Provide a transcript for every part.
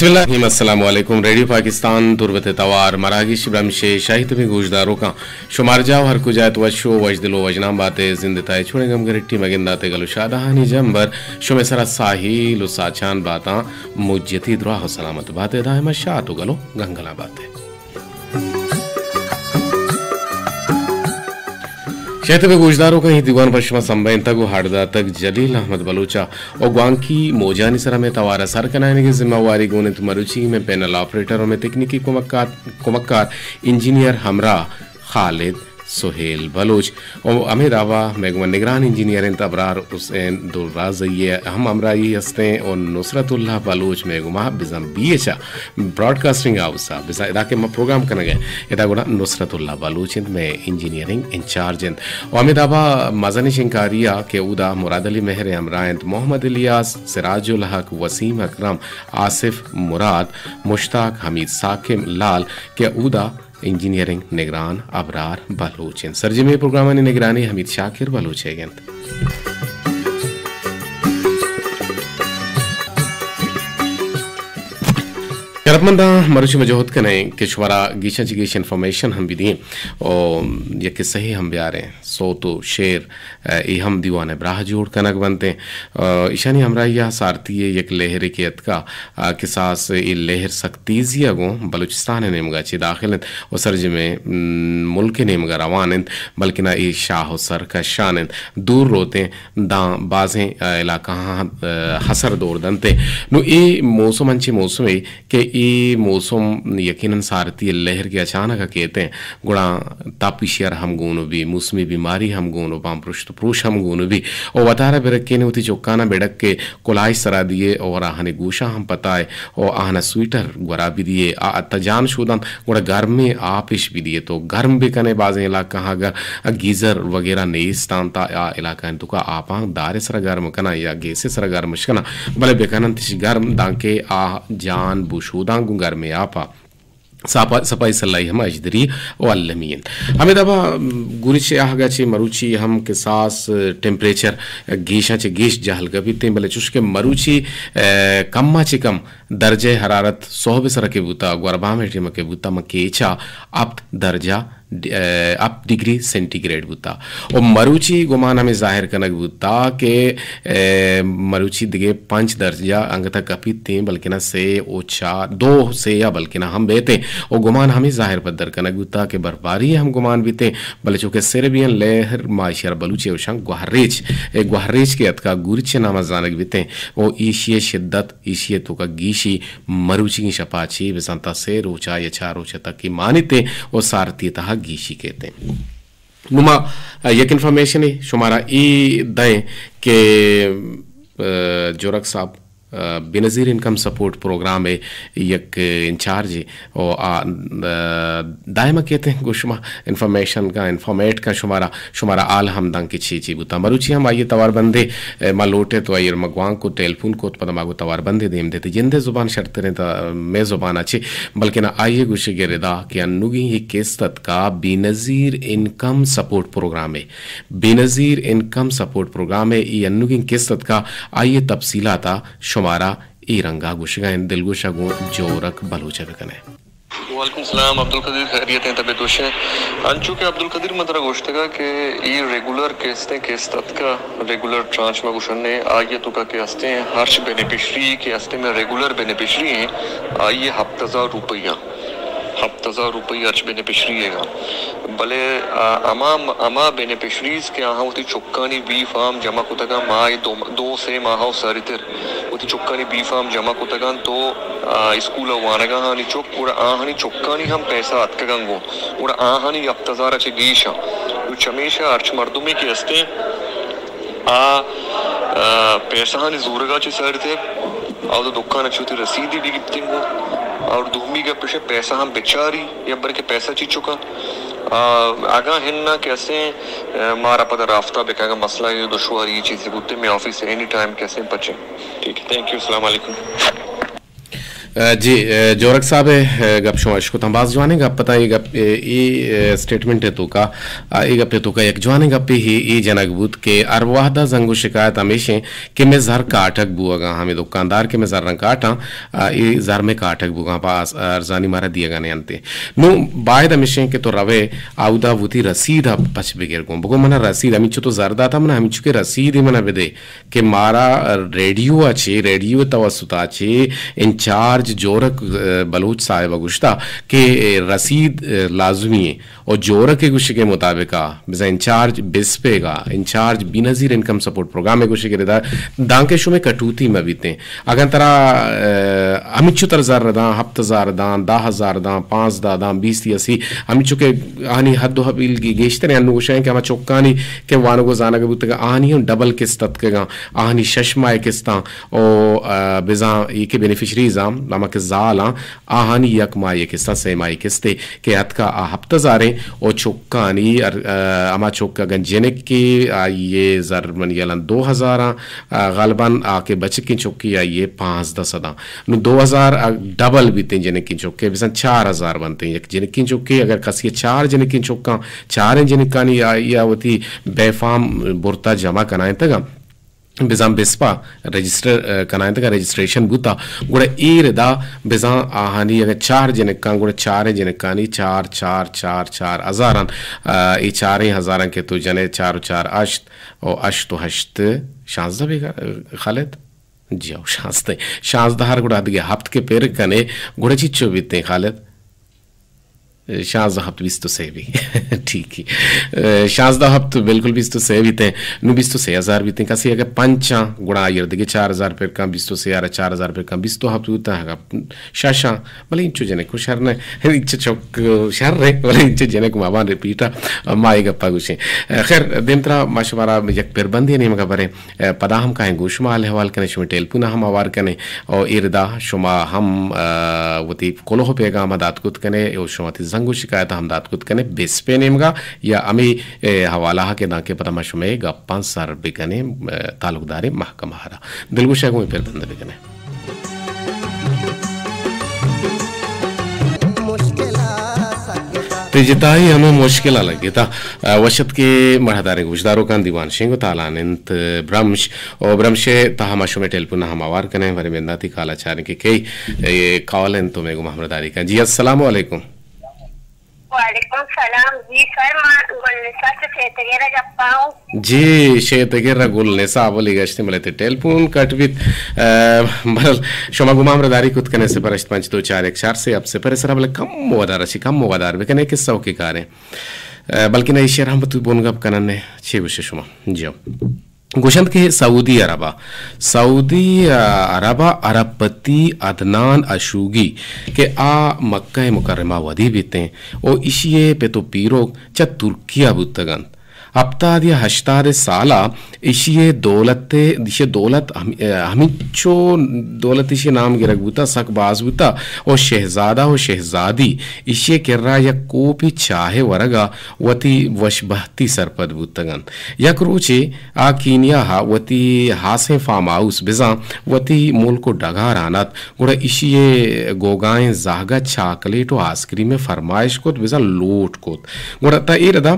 بسم اللہ الرحمن الرحیم۔ السلام علیکم۔ ریڈیو پاکستان تربت توار مراگش برمش شاہی تمیں گوشداروکاں شمار جاہ ہر کجا ات وش و وشدل و وجنام باتے، زند تائے چھوڑیں گم گرٹی مگنداتے گل و شادہانی جمبر شمے سرا ساہیل و ساچان باتاں، مجتی دراہ و سلامت باتے، دائم شات و گل و گنگلا باتے۔ شاہی تمیں گوشداروکاں اے دیوان پر شما سمبھینتگ و ہاڑ داتگ جلیل احمد بلوچا و گوانکی موجانی سرا مئے توارا سر کنائینگے ذمہ واری گون انت مروچی مئے پینل آپریٹر و مئے تکنیکی کمکار، کمکار انجینئر ہمراہ خالد سہیل بلوچ و ہمے دابا مئے گوما نگران انجینئر انت ابرار حسین درازئی ء ہم ہمراہی ہستیں و نصرت اللہ بلوچ مئے گوما بزاں بی ایچ ء براڈکاسٹنگ ہاؤس ء بزاں ادا کہ ما پروگرام کنگ ء ادا گڑا نصرت اللہ بلوچ انت مئے انجینئرنگ انچارج انت و ہمے دابا مزنیں شنکاری ء کہ اودا مراد علی مہر ء ہمراہ انت، محمد الیاس، سراج الحق، وسیم اکرم، آصف مراد، مشتاق حمید، ساکم لال کہ اودا انجینئرنگ نگران ابرار بلوچ انت۔ سرجمیں پروگرامانی نگرانی حمید شاکر بلوچ ء انت۔ شرپمنداں، مروچی ما جہد کنیں کہ شمارا گیشاں چہ گیش انفارمیشن ہم بدیں و یک قصہ ہم بیاریں، سوت و شعر، اے ہم دیوان ء براہ جوڑ کنگ بنت۔ ایشانی ہمراہی ء سارتی ء یک لہرے کہ اتکا، آ، کساس اے لہر سک تیزی ء گوں بلوچستان ء نیمگ ء چہ داخل انت و سرجمیں، م، ملک ء نیمگ ء روان انت، بلکنا اے شاہ و سرکشان انت، دور روتیں داں بازیں، آ، علاقہاں، آ، ہسر دور دنت۔ نوں اے موسم انچیں موسمے کہ اے موسم یقیناً سارتی ء لہر کہ اچانک ء کیت انت، گڑا تپ ایشی ء را ہم گون بی، موسمی بیماری ہم گون، بان پرشت پروش ہم گون بی، و وتارا برکینے وتی چکاناں بڈک کہ کلاہ اش سرا دیئے اور آہانی گوشاں ہم پتائے و آہانا سویٹر گورا بدیئے، آ تجان شودنت، گڑا گرمیں آپ اش بدیئے تو گرم بکنے۔ بازیں علاقہاں اگاں گیزر وغیرہ نیست انت، آ علاقہانی توکا آپاں دار سرا گرم کناں یا گیس سرا گرمش کناں، بلے بکننت اش گرم، دانکہ آ جان بشوداں گوں گرمیں آپا۔ ساپا-، سپائی سلائی ہم اژدری و المی انت۔ ہمے دابا گورچ ء آہگا چہ مروچی ہم کساس ٹمپریچر گیشاں چہ گیش جہلگ بیتیں، بلے چوشکہ مروچی، ء، کما چہ کم درجہ حرارت سہب سرا کہ بوتا، گوربام ٹیم کہ بوتا، من کیچا ہپت درجہ ڈ-، ء، ہپت ڈگری سینٹی گریڈ بوتا۔ و مروچی گمان ہمے ظاہر کنگ بوتا کہ، ء، مروچی دگہ پنچ درجہ انگتا کپیت ایں، بلکنا سے و چار، دو سے یا بلکنا ہم بیت ایں۔ و گمان ہمے ظاہر پدر کنگ بوتا کہ برفباری ہم گمان بیت ایں، بلے چونکہ سیریبین لہر ما ایشی ء را بلوچی ء گوشاں گوہریچ، اے گوہریچ کہ اتکا گورچ ء نام ء زانگ بیت ایں و ایشی ء شدت ایشی ء توکا گیشی مروچیگیں شپا چی بزانتا سے روچا یا چار روچ تک کہ مانیت ایں و سارتی تہا گیشی کیت ایں۔ نوں ما، ء، یک انفارمیشنے شمارا اے دئیں کہ، ء، جورک صاحب، ء، بینظیر انکم سپورٹ پروگرام ء یک انچارج و آ، ء، دائم کیت ایں گوں شما انفارمیشن کا انفارمیٹ کا شمارا، شمارا حال ہم داں کہ چی چی بوتا۔ مروچی ہم آئی توار بندے، ء، ما لوٹے تو آئی ما گوانک کو ٹیلیفون کو پدا ما گو توار بندے دیم دیتے۔ جندے زبان شرتریں تا مے زبان اچے، بلکنا آئی گوشگ ردا کہ انوگیں یہ کیست اتکا بینظیر انکم سپورٹ پروگرام ہے۔ بینظیر انکم سپورٹ پروگرام ہے، یہ انوگیں کیست اتکا آئی تفصیلاتا شمارا اے رنگا گوشگا ہیں، دلگوشا گوں جورک بلوچ بکنے۔ وعلیکم السلام عبدالقدیر، خیریت ہیں، طبیعت وش ہے؟ انچو کہ عبدالقدیر من ترا گوشتگا کہ اے ریگولر کیست ہیں، کیست اتکا ریگولر ٹرانچ ما گوشنے، آئی توکا کہ ہستے ہیں، ہرچ بینیفیشری کہ ہستے میں ریگولر بینیفیشری ہیں، آئی ہپت ہزار روپیہ، ہپت ہزار روپیہ ہرچ بینیفیشری ہے گا۔ بلے، آ، ہما، ہما بینیفیشریز کہ آہاں وتی چکانی بی فارم جمع کتگاں، ماہ دو، دو سے ماہ و سریتر وتی چکانی بی فارم جمع کتگاں تو، آ، اسکول ء وانگاہانی چک، گڑا آہانی چکانی ہم پیسہ اتکگاں گوں، گڑا آہانی ہپت ہزار ء چہ گیش آں۔ نوں چمیشا ہرچ مردمے کہ استیں، آ، آ، پیسہانی زورگا چہ سریتر، آ وتی دکان ء چہ وتی رسیدی بگپتیں گوں، اور دومی گپ اش پیسہ ہم بچاری، یا بلکہ پیسہ چی چکا، آ، اگاں ہننا کہ استیں، آ، مارا پدا رابطہ بکن، اگاں مسئلہ یا دشواری چیزی بوتے، میں آفس اینی ٹائم کہ استیں پچیں۔ ٹھیک ہے، تھینک یو، السلام علیکم۔ ء، جی، ء، جورک صاحب ء، ء، گپ شما اشکتاں، باز جوانیں گپ اتاں۔ اے گپ، اے، اے، ء، اسٹیٹمنٹ ء توکا، ء، اے گپ ء توکا یک جوانیں گپے اے، اے جنگ بوت کہ ہر وہد ء زنگ و شکایت ہمیش ایں کہ مئے زر کاٹگ بوہگاں، ہمے دکاندار کہ مئے زراں کاٹاں، ء، اے زر مئے کاٹگ بوہگاں، پہ آس-، ارزانی مارا دیگا نہ انت۔ نوں باید ہمیش ایں کہ تو روئے اودا وتی رسید ء پچ بگر گوں، بگو منا رسید، ہمینچو تو زر داتا، منا ہمینچو کہ رسید منا بدے۔ کہ مارا ریڈیو ء چے، ریڈیو ء توسط ء چے انچارج جورک، ء، بلوچ صاحب ء گوشتا کہ رسید، ء، لازمی ایں۔ و جورک ء گوشگ ء مطابق ء بزاں انچارج بسپیگ ء، انچارج بینظیر انکم سپورٹ پروگرام ء گوشگ ء ردا دانکہ شمئے کٹوتی مہ بیتیں۔ اگاں ترا، ء، ہمینچو تر زر داں، ہپت ہزار داں، دہ ہزار داں، پانزدہ داں، بیست یا سی، ہمینچو کہ آہانی حد و حبیل گی-، گیشتر انو گوشاں کہ ہما چکانی کہ وانگ و زانگ بوتگ، آہانی ہم ڈبل قسط اتکگاں، آہانی شش ماہ قسطاں، او، ء، بزاں اے کہ بینیفیشریز آں، ہما کہ زال آں، آہانی یک ماہ قسطاں، سہ ماہ قسطے کہ اتکا آ ہپت ہزار ایں، او چکانی ار-، ء، ہما چک اگاں جنکے آئی ء زر منی الان دو ہزار آں، ء، غالباً آ کہ بچکیں چکے آئی ء پانزدہ سداں۔ نوں دو ہزار ء ڈبل بیتیں جنکیں چکے، بزاں چار ہزار بنتیں۔ یک جنکیں چکے اگر کسی ء چار جنکیں چکاں، چاریں جنکانی آئی ء وتی بے فارم برتا جمع کنائینتگاں، بزاں بسپا رجسٹر، ء، کنائینتگاں، رجسٹریشن بوتا، گڑا اے ردا بزاں آہانی اگر چار جنکاں، گڑا چاریں جنکانی چار، چار، چار، چار ہزاراں، ء، اے چاریں ہزاراں کہ تو جنے چار و چار ہشت، او ہشت و ہشت، شانزدہ بیگا، خالد؟ جی ہو، شانزدہ۔ شانزدہ ہر گڑا دگہ ہپت کہ پر کنے، گڑا چیچو بیتیں خالد؟ شانزدہ ہپت بیست و سہ بی۔ ٹھیک ہے۔ شانزدہ ہپت بالکل بیست و سہ بیتیں۔ نو بیست و سہ ہزار بیتیں۔ کسی اگر پنچاں، گڑا آئیر دگہ چار ہزار پر کن، بیست و سہ آرا چار ہزار پر کن، بیست و ہپت بوتاں، اگر ششاں، بلے انچو جنک کو شر نہ، انچو چک شر ہے، بلے انچو جنک مابان ریپیٹا، ما یہ گپا گوشیں۔ خیر، دیمترا ما شمارا یک پربندی نیمگا بریں۔ ء، پدا ہم کائیں گوں شما حال احوال کنیں، شمئے ٹیلیفون ء ہم ہوار کنیں، او اے ردا شما ہم، ء، وتی کلوہ ء پیغام ء دات کت کنیں، او شما وتی زنگ و شکایت ء ہم دات کت کنیں، بسپ ء نیمگا یا ہمے، ء، حوالہ ء کہ دانکہ پدا ما شمئے گپاں سر بکنیں، ء، تعلقداریں محکمہ ء را۔ دلگوش ء گوں اے پربند ء بکنیں۔ تئی جتائی ہمے مشکل ء لگتا۔ ء، وش ات کہ مڑاہداریں گوشداروکاں، دیوان شنگ و تالان انت برمش، و برمش ء تہا ما شمئے ٹیلیفون ء ہم ہوار کنیں، ورے منداتی کال ء چاریں کہ کئی اے کال انت تو مئے گوما ہمراہداری کن۔ جی، السلام علیکم۔ وعلیکم السلام۔ جی سر، ما گل نسا چہ شیتگیر ء گپا اوں۔ جی، شیتگیر ء گل نسا اولی گشتے، بلے تئی ٹیلیفون کٹ بیت۔ ء، بہرحال، شما گوما ہمراہداری کت کنے، صفر ہشت پنچ دو چار یک چار سے ہپت صفر سرا، بلے کم ودار، اچھی کم ودار بکنے، قصہ و کاریں۔ ء، بلکن ایشی ء ہم تو بن گپ کنن نے، چے گوشے شما؟ جی ہو۔ گوشنت کہ سعودی عرب ء، سعودی عرب ء ارب پتی عدنان اشوگی کہ آ مکہ مکرمہ ودی بیتیں و ایشی ء پت و پیروک چہ ترکیہ بوتگ انت۔ ہپتاد یا ہشتاد سال ء ایشی ء دولت، ایشی ء دولت ہم-، ہمینچو دولت ایشی ء نام گرگ بوتا، سک باز بوتا و شہزادہ و شہزادی ایشی ء کرا یک کوپی چاہ ء ورگ ء وتی وشبہتی سرپد بوتگ انت۔ یک روچے آ کینیا ء وتی ہاسیں فارم ہاؤس بزاں وتی ملک و ڈگار آنت، گڑا ایشی ء گوگائیں زہگ ء چاکلیٹ و آئس کریم ء فرمائش کت، بزاں لوٹ کت۔ گڑا تا اے ردا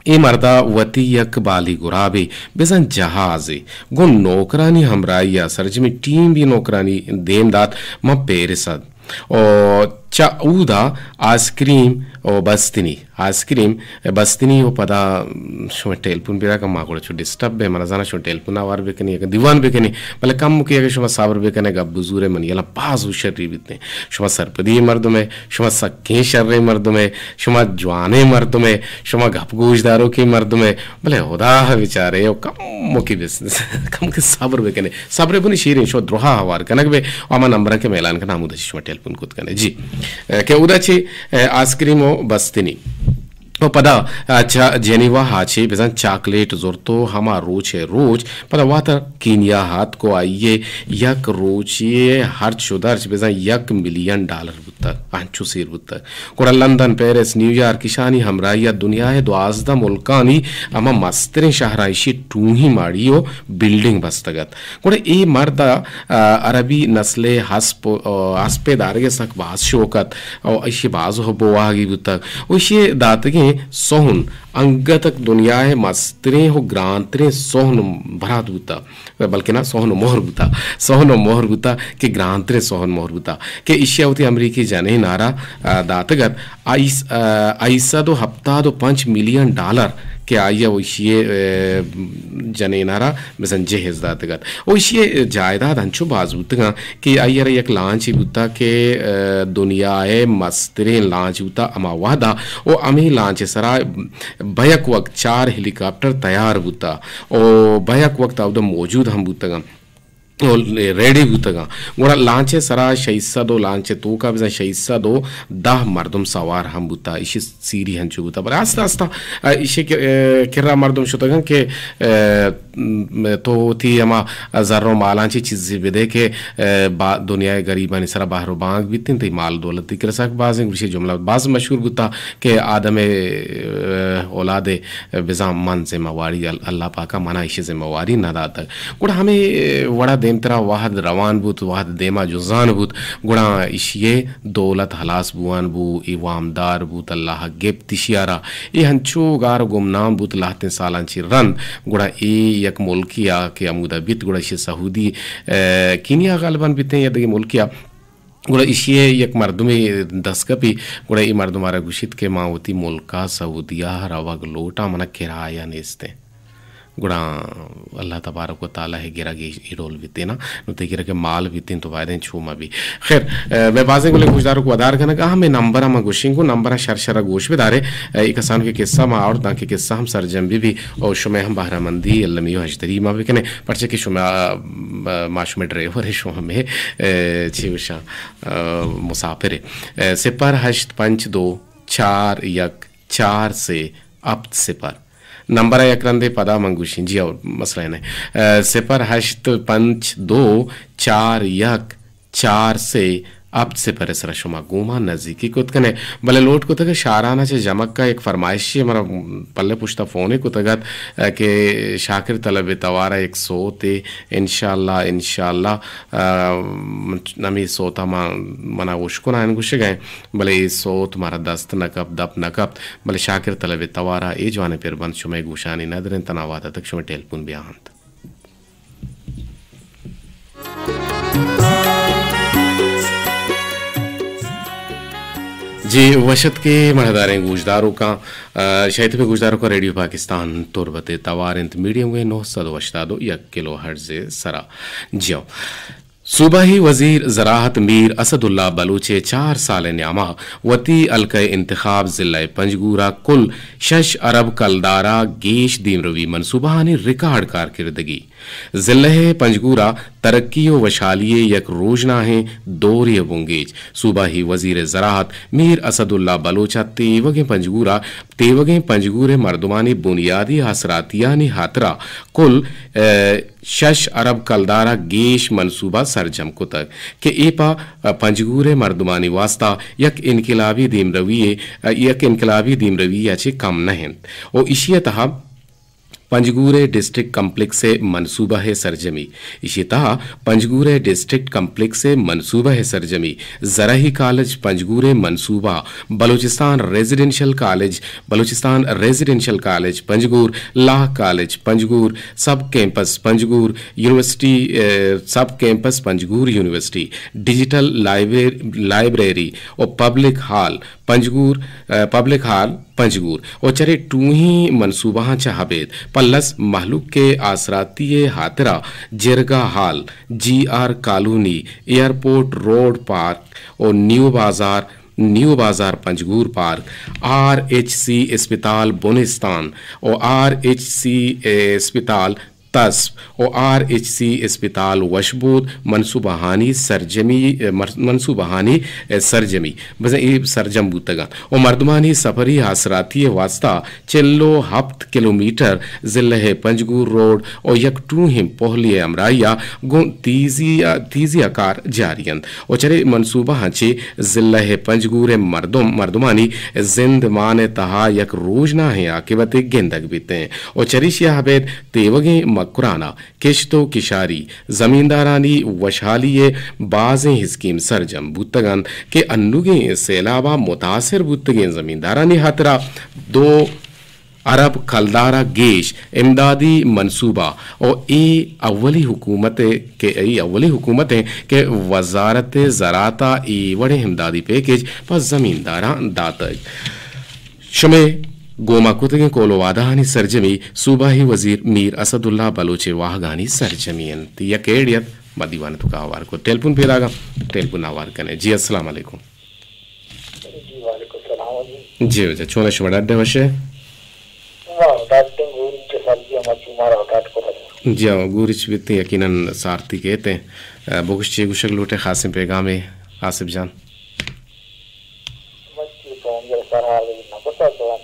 اے مردا وتی یک بالی گرابے بزاں جہازے گوں نوکرانی ہمراہی ء سرجمیں ٹیم بی نوکرانی دیم دات، من پیرس ء و چہ اودا آئس کریم و بستنی، آئس کریم بستنی و پدا شما ٹیلیفون بیرا کہ ما گڑا چو ڈسٹرب بے، من زانا شما ٹیلیفون آوار بکنی، اگر دیوان بکنی، بلے کم مکی اگر شما صبر بکنے، گپ بزورے، منی یلا باز و شری بیتیں۔ شما سرپدی مردم ہے، شما سکیں شریں مردم ہے، شما جوانیں مردم ہے، شما گپ گوش داروکیں مردم ہے، بلے خدا بیچارے، او کم مکی بس، کم کے صبر بکنے۔ صبر بنی شیریں، شو درہا ہوار کنگ بے، و ہما نمبراں کہ میلان کنا ہمودا چی شما ٹیلیفون کت کنے۔ جی، اے، کہ اودا چی، اے، آئس کریم و بستنی۔ و پدا، آ، چہ جنیوا ءَ چہ بزاں چاکلیٹ زرت و ہما روچ ءِ روچ پدا واتر کینیا ءَ اتک و آئی ءِ یک روچی ءِ ہرچ و درچ بزاں یک ملین ڈالر بوتگ، انچو سیر بوتگ۔ گڑا لندن، پیرس، نیویارک، ایشانی ہمراہی ءَ دنیا ءِ دوازدہ ملکانی ہما مستریں شہراں ایشی ٹوہیں ماڑی و بلڈنگ بستگ ات۔ گڑا اے مرد ءَ، آ، عربی نسل ءِ ہسپ، آ، ہسپ ءِ دارگ ءِ سک باز شوق ات و ایشی باز حب و واہگی بوتگ و ایشی ءِ داتگیں سہن انگت دنیا ءِ مستریں و گرانتریں سہن برات بوتگ، بلکنا سہن و مہر بوتگ، سہن و مہر بوتگ کہ گرانتریں سہن مہر بوتگ کہ ایشی ءَ وتی امریکی جنین ءَ را، آ، داتگ ات۔ آئی س-، آ، آئی سد و ہپتاد و پنچ ملین ڈالر کہ آئی ءَ ایشی ءِ، آ، جنین ءَ را بزاں جہیز داتگ ات۔ و ایشی ءِ جائیداد انچو باز بوتگاں کہ آئی ءَ را یک لانچے بوتگ کہ، آ، دنیا ءِ مستریں لانچ بوتگ ہما وہدا و ہمے لانچ ءِ سرا بیک وقت چار ہیلی کاپٹر تیار بوتگ و بیک وقت اودا موجود ہم بوتگاں۔ و ریڈی بوتگاں۔ گڑا لانچ ءِ سرا شش سد و لانچ ءِ توکا بزاں شش سد و دہ مردم سوار ہم بوتا۔ ایشی سیری ہنچو بوتا۔ بلے آستہ آستہ، آ، ایشی کہ، آ، کرا مردم شتگاں کہ، آ، م، تو وتی ہما زر و مالاں چی چیزے بدے کہ، آ، با-، دنیا ءِ غریبانی سرا بہر و بانگ بیتیں، تئی مال دولت تئی کرا سک بازیں۔ گڑا ایشی جملہ باز مشہور بوتا کہ آدم ءِ، آ، اولاد ءِ بزاں من ذمہ واری ال-، اللہ پاکا منا ایشی ذمہ واری نہ داتگ۔ گڑا ہمے وڑا دیمترا وہد روان بوت، وہد دیما جزان بوت، گڑا ایشی ءِ دولت ہلاس بوان بو، اے وامدار بوت، اللہ ءَ گپت ایشی ءَ را۔ اے ہنچو گار و گمنام بوت لہتیں سالاں چی رند۔ گڑا اے یک ملکے آ کہ ہمودا بیت، گڑا ایشی سعودی، آ، کینیا غالباً بیتیں یا دگہ ملکے آ۔ گڑا ایشی ءِ یک مردمے دست کپی، گڑا اے مردم ءَ را گوشیت کہ ما وتی ملک ءَ سعودیہ ءَ روگ لوٹاں، من ءَ کرایہ نیست ایں۔ گڑا اللہ تبارک و تعالیٰ ءِ گرگ اے، اے ڈول بیتیں نا، نوں تئی گرگ ءَ مال بیتیں تو بائدیں چو مہ بی۔ خیر، آ، مئے بازیں گلیں گوشداروک ودار کنگ ءَ ہمے نمبر ءَ ما گوشیں گوں، نمبر ءَ شر شر ءَ گوش بدارے، آ، اے کسانکیں قصہ ما آورت دانکہ قصہ ہم سرجم بہ بی، او شمئے ہم بہرہ مندی المی و ہژدری ما بکنیں، پرچہ کہ شما، آ، ما شمئے ڈرائیور ایں، شما مئے، آ، چی گوشاں، آ، مسافر ایں۔ آ، صفر ہشت پنچ دو چار یک چار سے ہپت صفر۔ نمبر ءَ یک رندے پدا من گوشیں، جی، اور مسئلہ نہ۔ آ، صفر ہشت پنچ دو چار یک چار سے ہپت صفر ءِ سرا شما گوما نزیکی کت کنے۔ بلے لوٹ کتگ شاران ءَ چہ جمک ءَ یک فرمائشے منا پلے پشتا فونے کتگ ات، آ، کہ شاکر طلب ءِ توار ءَ یک سوتے، انشاءاللہ، انشاءاللہ، آ، ہمے سوت ءَ ما، منا اشکنائیں گوشگ ءَ ایں، بلے اے سوت مارا دست نہ کپت، دپ نہ کپت، بلے شاکر طلب ءِ توار ءَ اے جوانیں پربند شمئے گوشانی ندر انت، تنا وہد ءَ تک شمئے ٹیلیفون بیا انت۔ جی، وش اتک ئے مڑاہداریں گوشداروکاں، آ، شاید پہ گوشداروکاں ریڈیو پاکستان تربت ءِ توار انت، میڈیم ویو نو سد و ہشتاد و یک کلو ہرٹز ءِ سرا۔ جیو۔ صوبائی وزیر زراعت میر اسد اللہ بلوچ ءِ چار سال ءِ نیاما وتی حلقہ انتخاب ضلع پنجگور ءَ کل شش ارب کلدار ءَ گیش دیمروی منصوبہانی ریکارڈ کارکردگی۔ ضلع پنجگور ءِ ترقی و وشحالی ءِ یک روژناہیں دورے ءِ بنگیج۔ صوبائی وزیر زراعت میر اسد اللہ بلوچ ءَ تیوگیں پنجگور ءَ، تیوگیں پنجگور ءِ مردمانی بنیادی آسراتیانی ہاترا کل، اے، شش ارب کلدار ءَ گیش منصوبہ سرجم کتگ کہ اے پہ پنجگور ءِ مردمانی واستا یک انقلابی دیمروی ءِ، یک انقلابی دیمروی ءَ چہ کم نہ انت و ایشی ءِ تہا پنجگور ءِ ڈسٹرکٹ کمپلیکس ءِ منصوبہ ءِ سرجمی۔ ایشی ءِ تہا پنجگور ءِ ڈسٹرکٹ کمپلیکس ءِ منصوبہ ءِ سرجمی، زرعی کالج پنجگور ءِ منصوبہ، بلوچستان ریزیڈنشل کالج، بلوچستان ریزیڈنشل کالج پنجگور، لاء کالج پنجگور، سب کیمپس پنجگور یونیورسٹی، اے، سب کیمپس پنجگور یونیورسٹی، ڈیجیٹل لائبریری، لائبریری و پبلک ہال پنجگور، اے، پبلک ہال پنجگور و چرے ٹوہیں منصوبہاں چہ ابید پہ لس مہلوک ءِ آسراتی ءِ ہاترا جرگہ ہال، جی آر کالونی، ایئرپورٹ روڈ پارک و نیو بازار، نیو بازار پنجگور پارک، آر ایچ سی اسپتال بنستان و آر ایچ سی اسپتال تسپ و آر ایچ سی اسپتال وش بوت، منصوبہانی سرجمی، مر-، منصوبہانی سرجمی، بزاں اے سرجم بوتگاں و مردمانی سفری آسراتی ء واستہ چل و ہپت کلومیٹر ضلع پنجگور روڈ و یک ٹوہیں پہلی ء ہمراہی ء گوں تیزی ء، تیزی ء کار جاری انت و چرے منصوبہاں چہ ضلع پنجگور ء مردم، مردمانی زند مان ء تہا یک روژناہیں عاقبتے گندگ بیت انت و چریشی ء ابید تیوگیں مکران ء کشت و کشاری، زمیندارانی وشحالی ء بازیں اسکیم سرجم بوتگ انت کہ انوگیں سیلاب ء متاثر بوتگیں زمیندارانی ہاترا دو ارب کلدار ء گیش امدادی منصوبہ و اے اولی حکومت ء کہ، اے اولی حکومت ء کہ وزارت زراعت ء اے وڑیں امدادی پیکج پہ زمینداراں داتگ۔ شمئے گوما کتگیں قول و وعدہانی سرجمی صوبائی وزیر میر اسداللہ بلوچ ء واہگانی سرجمی انت۔ یک ایڈیت ما دیوان توکا ہوار کت۔ ٹیلیفون پیداگا، ٹیلیفون ہوار کنے۔ جی، السلام علیکم۔ جی، وعلیکم السلام جی۔ جی واجہ، چون شما ڈڈ وشے؟ ہاں، ڈڈ گوری چہ سردی ہم چو مارا ڈڈ کو۔ جی ہاں، گوری چ بیتے یقیناً سارتی کہتے ہیں۔ بگوش چی گوشگ لوٹے، خاصیں پیغامے آصف جان؟ مچی تو ہم یہ سرحال نہ پتا تو ہم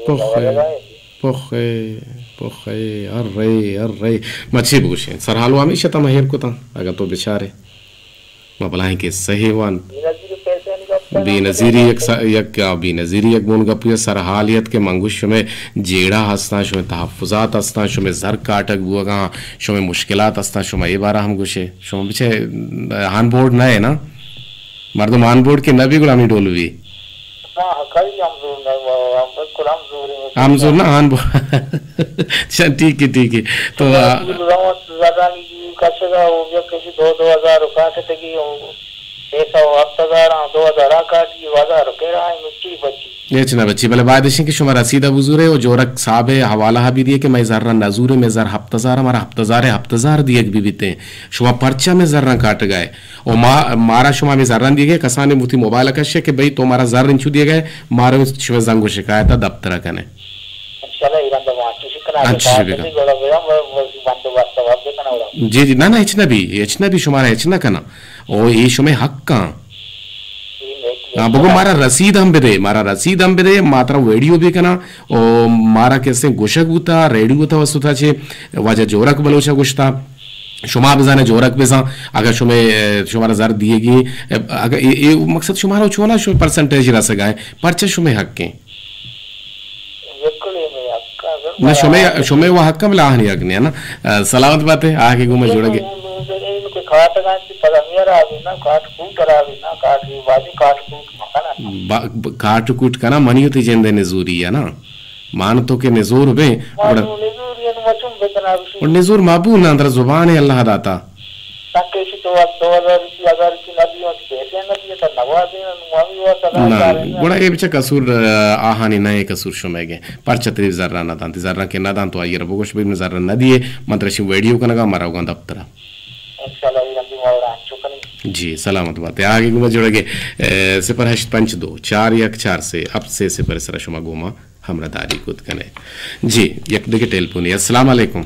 تو پخے، پخے، پخے، ارے، ارے۔ مچی بگوشیں، سرحال و ہمیشہ تم ہیر کتا، اگر تو بچارے۔ ما بلاہیں کہ صحیح وان۔ بے نظیری یک سا-، یک، آ، بے نظیری یک بون گپی سرحالیت کہ من گوش شمے جیڑہ ہستاں، شمے تحفظات ہستاں، شمے زر کاٹگ بوگاں، شمے مشکلات ہستاں، شما اے بارہ ہم گوشے۔ شما بچے آن بورڈ نہ ہے نا؟ مردم آن بورڈ کہ نہ بی گڑا ہمیں ڈول بی۔ ہاں، کئی ہم زور نہ، ہم بالکل ہم زور ہیں۔ ہم زور نہ، آن بورڈ۔ اچھا، ٹھیک ہے، ٹھیک ہے۔ تو، آ، زرانی کشگا، وہ یک کسی دو، دو ہزار روپے کٹگی، وہ ایک سو ہفت ہزار، ہاں، دو ہزار آ کاٹی، ہزار روپے رہا ہے، مٹی بچی۔ ہچ نہ بچی، بلے باید اش انت کہ شما رسید ء بزورے و جورک صاحب ء حوالہ ء بہ دیے کہ مئے زراں نہ زورے، مئے زر ہپت ہزار، مارا ہپت ہزار ء ہپت ہزار دیگ بہ بیتیں۔ شما پرچا مئے زراں کاٹگائے؟ و ما، مارا شما ہمے زراں دیگے، کسانے وتی موبائل ء کشے کہ بھئی تو مارا زر انچو دیگائے، مارا شما زنگ و شکایت ء دپتر ء کنے۔ انشاءاللہ ایران دبا انچو شکنا انچو شکنا۔ گڑا بیام بندوبست واب بکنا گڑا۔ جی، جی، نہ، نہ، ہچ نہ بی، ہچ نہ بی، شمارا ہچ نہ کنا۔ او، اے شمئے حق آں۔ ہاں، بگو مارا رسید ہم بدے، مارا رسید ہم بدے، ما ترا ویڈیو بھی کنا، او مارا کسے گوشگ بوتا، ریڈیو تا وستا چے واجہ جورک بلوچا گوشتا، شما بزانے جورک بزاں، اگر شمے، شمارا زر دیگی، اگر اے، اے مقصد شمارا چونا شو پرسنٹیج رسگائیں، پرچہ شمے حق ہیں۔ بالکل اے مئے حق ء، نہ، شمئے، شمئے و حق ء بلے آہانی حق نہ، نا۔ آ، سلامت باتے، آ کہ گوں ما جوڑگے۔ کاٹ گانتی پدا میرا بھی نا، کاٹ کوٹ را بھی نا، کاٹ بھی بازی کاٹ کوٹ مکنا۔ با-، ب-، کاٹ کوٹ کنا منی ہوتی جندے نزوری ہے نا۔ مان تو کہ نزور بے، گڑا نزوری ہے، نو مچم بکنا بشی۔ اور نزور مابو نا، اندر زبان ہے اللہ داتا۔ تاکہ ایشی تو دو ہزار روپی، ہزار روپی نہ دیوں، پیسے نہ دیے، تا نوا دیوں، نو ہمی واسطہ نہ، نہ، گڑا اے بچہ قصور، آ، آہانی نہ، اے قصور شمئے گے۔ پرچہ تری زرہ نہ دانتی، زرہ کہ نہ دانت تو آئی را بگوش بی من زرہ نہ دیے، من ترشی ویڈیو کنگا، مرا گوں دفترا۔ انشاءاللہ، اے رندی ما وڑا انچو کنی۔ جی، سلامت باتے۔ آگے گوں جوڑگے، اے، صفر ہشت پنچ دو چار یک چار سے، اب سے صفر سرا شما گوما۔ ہمراہ داری کت کنے۔ جی، یک دگہ ٹیلیفونے۔ السلام علیکم۔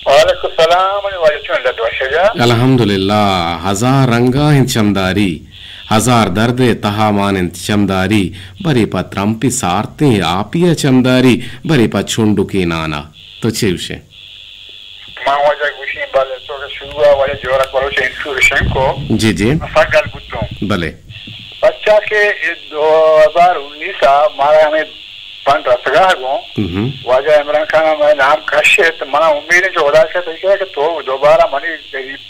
وعلیکم السلام، منی واجہ چون لڈ وش جا؟ الحمدللہ، ہزار رنگا انت چمداری، ہزار درد تہا مان انت چمداری، برے پہ ترمپی سارتیں آپیا چمداری، برے پہ چنڈکے نانا۔ تو چے گوشے؟ ما واجہ گوشیں، بلے تو کہ شروع واجہ جورک بلوچ انٹرویو شنگ کو۔ جی، جی۔ سک گل بوتوں۔ بلے۔ پرچا کہ اے دو ہزار انیس ء مارا ہمیں فنڈ رسگا گوں، ہم۔ واجہ عمران خان ء مئے نام کش ات، منا امید انت کہ خدا سے تجھے کہ تو دوبارہ منی غریب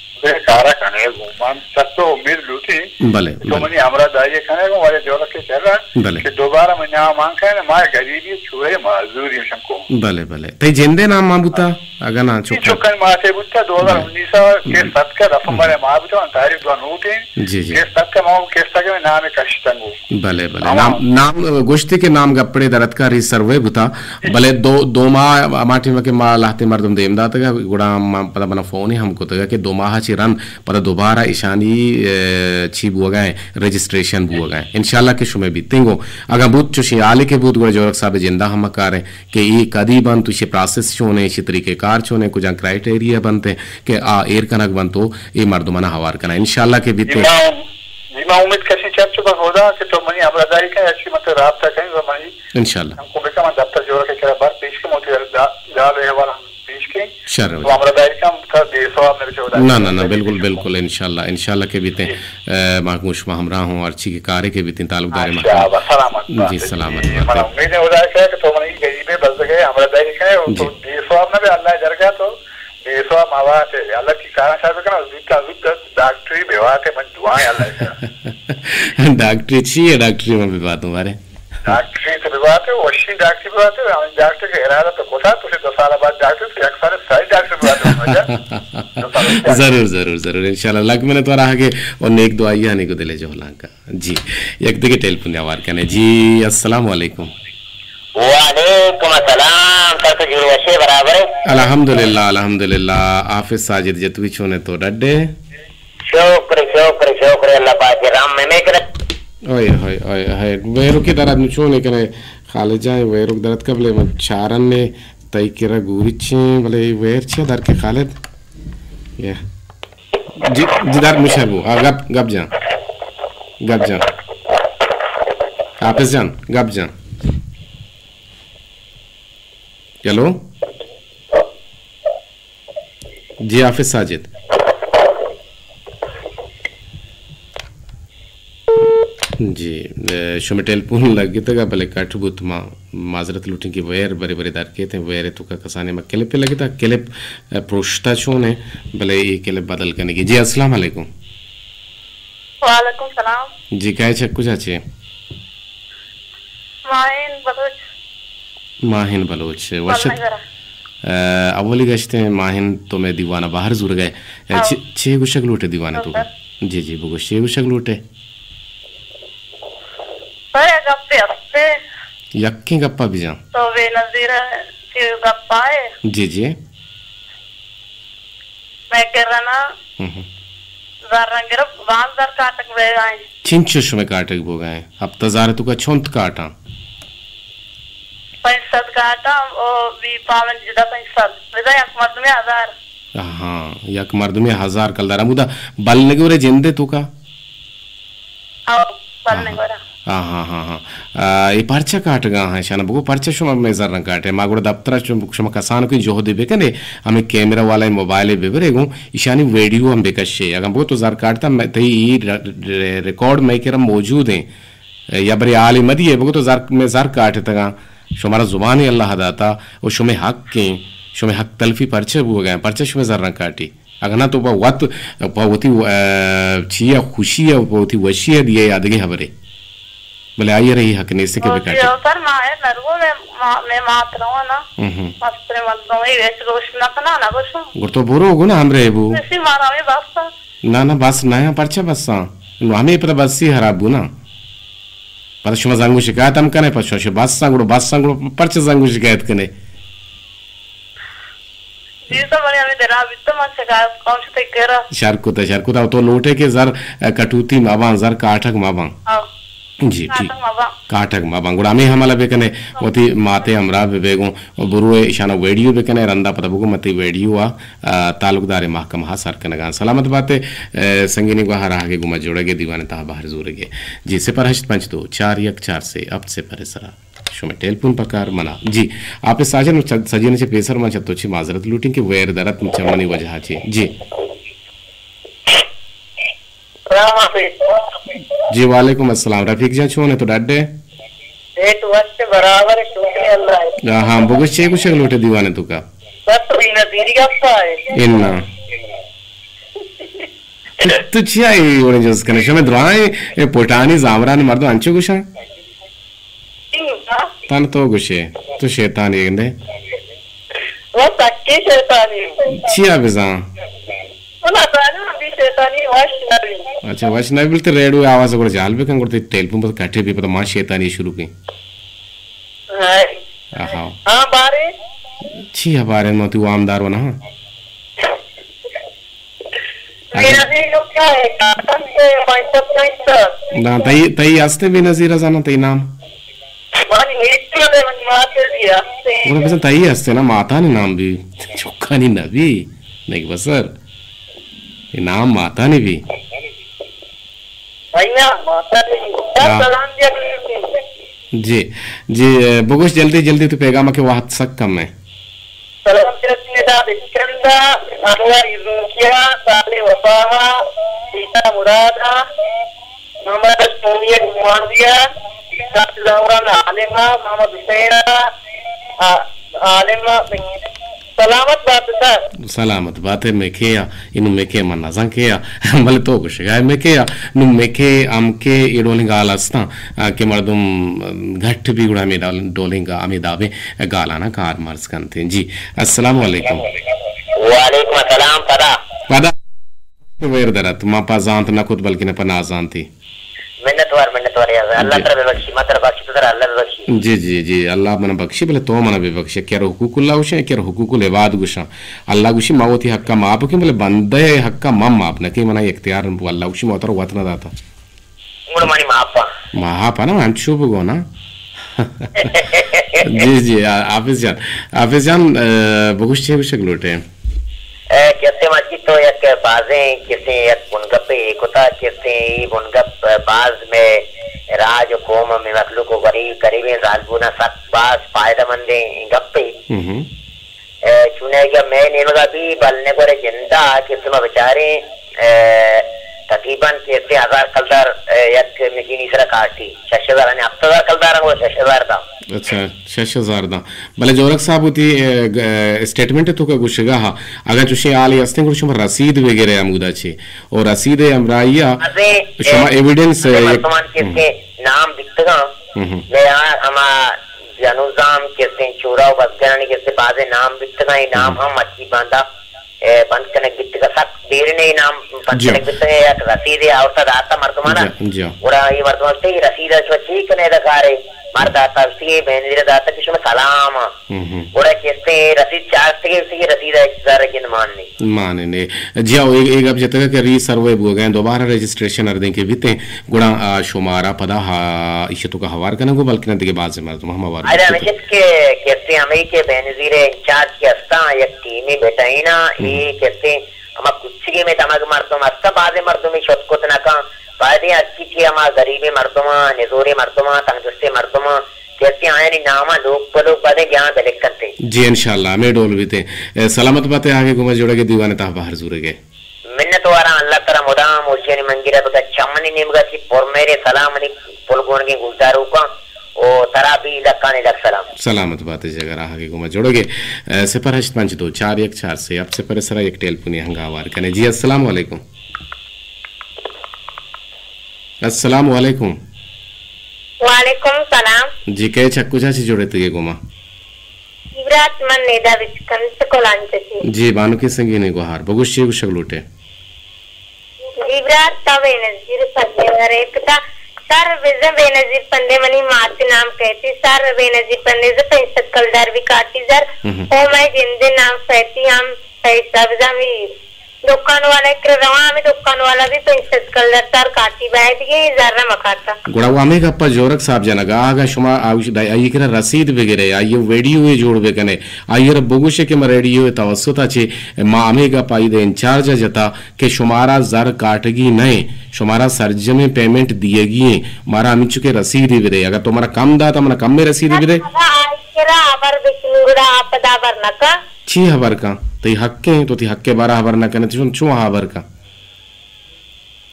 کارا کنے گوں، من سک تو امید لوٹی۔ بلے، تو بلے۔ منی ہمراہ داری کنے گوں، واجہ جورک کے چل رہا بلے۔ کہ دوبارہ من نام مان کنے، ما غریبی چوئے معذوری شنکو۔ بلے، بلے۔ تئی جندے نام مان بوتا؟ اگاں نہ چکن۔ چکن ماتے بوتا، دو ہزار انیس ء کیس اتکا، دفعہ بلے۔ مارے ما بوتا، تاریخ دو نوٹیں۔ جی، جی۔ کیس اتکا، ما کیس تکا نام کشتنگو۔ بلے، بلے۔ ہما۔ نام، نام گوشتے کہ نام گپڑے درتکا ری سروے بوتا، جی۔ بلے دو، دو ماہ ہما ٹیم کہ ما لہتے مردم دیم داتگا، گڑا ما پدا منا فون ہم کتگا کہ دو ماہ چی رند پدا دوبارہ اشانی، اے، چی بوگا ہیں، رجسٹریشن بوگا ہیں۔ انشاءاللہ کہ شمے بیتیں گوں۔ اگاں بوت چوشیں حالے کہ بوت، گڑا جورک صاحب جندا ہم کاریں کہ اے کدی بنت، اشی پراسس چونیں، اشی طریقہ کار چونیں، کجام کرائٹیریا بنت کہ آ ایر کنگ بنت و اے مردمانا ہوار کناں۔ انشاءاللہ کہ بیتیں۔ جی، ما، جی، ما امید کشی چرچو بہ خدا کہ تو منی ہمراہداری کن، اچھی مت رابطہ کن و منی انشاءاللہ۔ ہم کو بکن، من دفتر جورک کرا بر پیش کن، وتی دا-، دال و احوال ہم پیش کن۔ شر ہو تو جائے۔ ہمراہداری کن، تا بے ثواب نہ بچو۔ نہ، نہ، نہ، بالکل، بالکل، انشاءاللہ، انشاءاللہ کہ بیتیں۔ جی۔ اے، ما گوں شما ہمراہ ہوں، ہر چی کہ کارے کہ بیتیں، تعلق دار اچھا، محکمہ۔ بس سلامت جی، بات ہے۔ سلامت جی، بات من ہے۔ امید ہے خدا سے کہ تو منی غریبے بزگے ہمراہداری کن، و تو جی۔ بے ثواب نہ بے اللہ درگاہ تو۔ بے ثواب موات ہے، اللہ کی کارا شر بکن، زود تا زود ڈاکٹری بوات ہے، من دعائیں اللہ سے۔ ڈاکٹری چی ہے؟ ڈاکٹری من بباتوں بارے۔ ڈاکٹری تو ببات ہے، وشی ڈاکٹری ببات ہے، ہمیں ڈاکٹر کا ارادہ تو کتا، تو سے دو سال بعد ڈاکٹر، تو یک سال ساری ڈاکٹر ببات ہے، مجھے۔ دو سال بعد۔ ضرور، ضرور، ضرور، انشاءاللہ۔ لگ منت وارا آگے اور نیک دعائیانی کو دلے جہلان کا۔ جی، یک دگہ ٹیلیفون ہوار کنے۔ جی، السلام علیکم۔ وعلیکم السلام، سر تو جوڑ وشے برابر ہے؟ الحمدللہ، الحمدللہ۔ حافظ ساجد جتوی چونے تو ڈڈے؟ شکر، شکر، شکر، اللہ پاک رحم میں میں کرے۔ اوئے ہوئے، اوئے ہوئے۔ ویرو کے درد نو چونے کنے خالد جان، ویرو کے درد قبل من چارن نے تئی کرا گوریچیں، بلے ویر چے در کے خالد؟ یا۔ جی، جی، در مشہر بو۔ ہاں، گپ، گپ جان۔ گپ جان۔ حافظ جان، گپ جان۔ ہیلو؟ جی، حافظ ساجد۔ جی، اے، شمے ٹیلیفون لگتگ، بلے کٹ بوت۔ ما معذرت لوٹیں کہ ویر برے برے در کیت، ویر تو کا کسانے ما کلپ لگتا، کلپ، اے، پروشتا چون ہے، بلے یہ کلپ بدل کرنے کی۔ جی، السلام علیکم۔ وعلیکم السلام۔ جی، کائے چک کجا چے؟ ماہین بلوچ۔ ماہین بلوچ، وشت۔ اے، اولی گشتے ماہین تو میں دیوانا باہر زور گئے۔ اے، ہاں۔ چے، چے گوشگ لوٹے دیوانے تو؟ جی، جی، بگوش، چے گوشگ لوٹے؟ تو یک گپے ہستے۔ یکیں گپا بجان۔ تو بے نظیر چے گپا ہے؟ جی، جی۔ میں کرنا ہم ہم۔ زر رنگ رب باز زر کاٹک بے گائیں۔ چنچو شمے کاٹگ بوگا ہیں؟ ہپت ہزار تو کا چونت کاٹاں؟ پنچ سد کاٹاں، او بی پاون جدا پنچ سد۔ بدا یک مردمے ہزار۔ ہاں، یک مردمے ہزار کلدار۔ ہمودا بل نگورے جندے تو کا؟ او، بل نگورا۔ ہاں، ہاں، ہاں، ہاں۔ آ، اے پرچہ کاٹگا ہاں، شانا بگو پرچہ شما مے زرن کاٹے۔ ما گوڑا دفترا شما، شما کسان کوئی جہدے بکنے، ہمیں کیمرہ والا موبائل بے برے گوں، ایشانی ویڈیو ہم بکشے۔ اگاں بگو تو زر کاٹتا، میں، تئی ای ر-، ر-، ریکارڈ میں کرا موجود ہیں۔ یا برے حالی مدی ہے، بگو تو زر، میں زر کاٹتگاں، شمارا زبان اللہ داتا، و شمے حق ہیں، شمے حق تلفی پرچہ بوگا ہیں، پرچہ شمے زرن کاٹی۔ اگاں نہ تو پہ وت، پہ وتی، اے، چیا خوشی ہے، پہ وتی وشی ہے، دیئے آدگے حبرے۔ بلے آئی رہی حق نیستے کہ بکاٹی۔ سر، ما ہے نرگو میں، ما، میں مات رہو نا۔ ہم ہم۔ مستر مردم، یہ ویچ گوش نہ کنا، نہ گوشو۔ گر تو برو گو نا ہمرے بو۔ اسی مارا میں بس۔ نہ، نہ، بس نہ، پرچہ بساں؟ نو ہمیں پتہ بسی خراب بو نا۔ پتہ شما زنگو شکایت ہم کنے، پتہ شما بساں گڑو، بساں گڑو، پرچہ زنگو شکایت کنے؟ جی سر، منی ہمیں دلا بیت، من شکایت کن شتے کرا۔ شر کتا، شر کتا، تو لوٹے کہ زر، اے، کٹوتی مبان، زر کاٹک مبان۔ ہاں۔ جی، ٹھیک۔ کاٹک مبان۔ کاٹک مبان۔ گڑا ہمیں حملہ بکنے، وتی ماتے ہمراہ بے بیگوں، و بروے اشانا ویڈیو بکنے، رندا پتہ بگو متی ویڈیو آ، آ، تعلق دار محکمہ سر کنگان۔ سلامت باتے، اے، سنگینی گواہ راہ کے گما جوڑے گے دیوانے تہا بہر زورے گے۔ جی، صفر ہشت پنچ دو چار یک چار سے ہفت صفر سرا۔ شمے ٹیلیفون پکار منا۔ جی، آپ ساجن چ-، سجین چہ پیسر من چہ تو چی معذرت لوٹیں کہ ویر درت چمنی وجہ چی۔ جی۔ سلام علیکم۔ جی، وعلیکم السلام۔ رفیق جان، چون ہے تو ڈڈے؟ ایک وقت برابر، شکر اللہ ہے۔ ہاں، ہاں، بگوش چے گوشگ لوٹے دیوانے تو کا؟ بس تو بے نظیری گپا ہے۔ انا۔ تو، تو چیا اے وڑیں جوز کنے؟ شمے درائیں اے پوٹانی زامرانی مردم انچو گوشاں؟ تن تو گوشے، تو شیطانی گندے۔ وہ سکی شیطانی۔ چیا بزاں؟ من ازاناں، بی شیطانی وش نبی۔ اچھا، وش نبی بلتے ریڈیو آواز گڑا جال بکن، گڑا تی ٹیلیفون پر کٹے بی، پتہ ما شیطانی شروع کی۔ ہاں۔ آہا۔ ہاں، بارے؟ چی ہے بارے؟ ما تی وامدار ونا، ہاں۔ اگاں بے نظیر لوگ کیا ہے؟ کاٹن سے پنچ سو پنچ سو۔ نا، تئی، تئی ہستے بے نظیر زاناں تئی نام؟ منی ہچ نہ، منی مات بھی ہستے۔ گڑا بزن تئی ہستے نا، ماتانی نام بھی، چکانی نہ بھی، نیک بسر۔ یہ نام ماتانی بھی۔ بھیا، ماتانی بھی۔ ہاں۔ سلام دیا۔ جی، جی، بگوش جلدی، جلدی تو پیغام کہ وقت سک کم ہے۔ سلام دیا، بچکندہ، انور روکیا، صالح وفا، سیتا مراد، محمد اشکومی گوانڈیا، شاہ زوران عالم، محمد حسین، آ، عالم، سلامت بات سر۔ سلامت بات ہے، میں کیا، انو میں کے من نزان کیا، بلے تو گوشگا ہے میں کیا، نو میں کے ہم کے ایڈولیں گال ہستاں، آ، کہ مردم گھٹ بھی گڑا ہمیں ڈول-، ڈولیں گا، ہمیں دابیں گالانا کار مرز کنتے ہیں۔ جی، السلام علیکم۔ وعلیکم السلام، پدا۔ پدا۔ ویر درت، ما پا زانت نہ کت، بلکہ نہ پا نازانتی۔ منتوار، منتوار یار۔ اللہ جی۔ ترا ببخشی، ما ترا بخشی، تو ترا اللہ ببخشی۔ جی، جی، جی، اللہ منا بخشی، بلے تو منا ببخشی۔ کیا رو حقوق اللہ گوشاں، کیا رو حقوق العباد گوشاں۔ اللہ گوشی، ما وتی حقا معاف کیں، بلے بندہ حقا ما معاف نہ کیں، منا اختیار نہ بو۔ اللہ گوشی، ما ترا وت نہ داتا۔ گڑا منی معاف آ۔ معاف آ نا، انچو بگو نا۔ جی، جی، آ، حافظ جان، حافظ جان، آ، بگوش چے گوشگ لوٹے؟ اے، کسے مرچی تو یک بازیں، کسے یک بنگپے اے کتا، کسے اے بنگپ باز میں راج و قوم میں مخلوق و غریب، غریبیں زالبونا سک باز فائدہ مندیں گپے۔ ہم۔ اے، چونائیگا مئے نیمگا بی بل نگورے جندا کسے ما بچاریں، اے، تقریباً کسے ہزار کلدار، اے، یک مشینی سرا کاٹی۔ شش ہزار، یعنی ہفت ہزار کلدار ہم شش ہزار دا۔ اچھا، شش ہزار دا۔ بلے جورک صاحب وتی، اے، گ-، اے، اسٹیٹمنٹ تو کا گوشگا ہا، اگاں چوشیں حالے ہستیں گڑا شما رسید بگرے ہمودا چے۔ اور رسید ہمراہی آ ازیں، شما اے، ایویڈنس، ازیں اے، مردمان ہم۔ کسے نام بیتگاں، ہم۔ یا ہما جنوزام کسے چورا و بزگرانی کسے بازیں نام بیتگاں، اے نام ہم۔ ہم مرچی باندا اے، بند کنگ بیتگ، سک دیرنے نام بند جی۔ کنگ بیتگ، یک رسیدے آورتا داتا مردمانا۔ جی، جی۔ گڑا اے مردمان گوشتے، اے رسید شما چی کنے ادا کارے؟ مار داتا، گوشتے، اے بینظیر داتا کہ شما سلام۔ ہم، ہم۔ گڑا کستے اے رسید چارتے، گوشتے، اے رسید ہچ زر جند مان نے۔ مان نے۔ جی ہاں، اے، اے گپ جتگ کہ ری سروے بوگئے، دوبارہ رجسٹریشن اردیں کہ بیتے، گڑا، آ، شمارا پدا ہا، ایشی تو کا ہوار کنگو، بلکہ نہ دیگه باز مردم ہم ہوار ارے بیتے۔ ہمیشہ کہ کستے ہمیں کہ بینظیر انچارج کہ ہستاں، یک ٹیمے بٹائینا، ہم۔ اے کستے ہما کچگے میں دمگ مردم ہستاں، بازیں مردمے شت کت نہ کن۔ بایدیں ہرچی کہ ہما غریبیں مردماں، نزوریں مردماں، تنگدستیں مردماں، کستے آیانی ناماں لوگ پہ لوگ بایدیں جہاں بلک کنتے۔ جی، انشاءاللہ، ہمیں ڈول بیتے۔ اے، سلامت باتے، آگے گوما جوڑگے دیوانے تہا بہر زورگے۔ منت واراں، اللہ ترا مدام مرشیانی منگیرہ بکا، چمنی نیمگا چی پر مہرے سلام منی پل گونگیں گلداروکاں و ترا بھی لکانی لک سلام۔ سلامت باتے جگر، آہگے گوما جوڑگے۔ اے، صفر ہشت پنچ دو چار یک چار سے، اب صفر سرا یک ٹیلیفونی ہنگا ہوار کنے۔ جی، السلام علیکم۔ السلام علیکم۔ وعلیکم سلام۔ جی، کئے چہ کجا چی جوڑے تگے گوما؟ جی برات، من نیدا بچکند چہ کلانچہ چی۔ جی، بانکیں سنگینے گوہار۔ بگوش چے گوشگ لوٹے؟ جی برات، تا بینظیر پندے ورے کتا۔ سر بزن بینظیر پندے منی مات نام کہتی۔ سر بینظیر پندے ز پنچ سد کلدار بھی کاٹی زر۔ ہم۔ او مئے جندے نام کہتی ہم پیسہ بزن بھی دکان والا کرا رواں، ہمے دکان والا بھی پنچ سد کلدار سر کاٹی، باید یہ زر مکاتا۔ گڑا وہ ہمے گپا جورک صاحب جنگا، اگاں شما آوش-، دائی آئی کرا رسید بگرے، آئی ویڈیو جوڑ بکنے، آئی را بگوشے کہ ما ریڈیو توسط چے ما ہمے گپ آئی دے انچارج جتا کہ شمارا زر کاٹگی نہ، شمارا سرجمیں پیمنٹ دیگی ہیں، مارا ہمینچو کہ رسیدی بدے، اگر تو مارا کم داتا، منا کم رسیدی بدے۔ آئی کرا خبر بکنی گڑا آپ دا خبر نکا۔ چی خبر کن؟ تئی حق ہیں، تو تئی حق کے بارا خبر نہ کنے، تو چون، چون خبر کن؟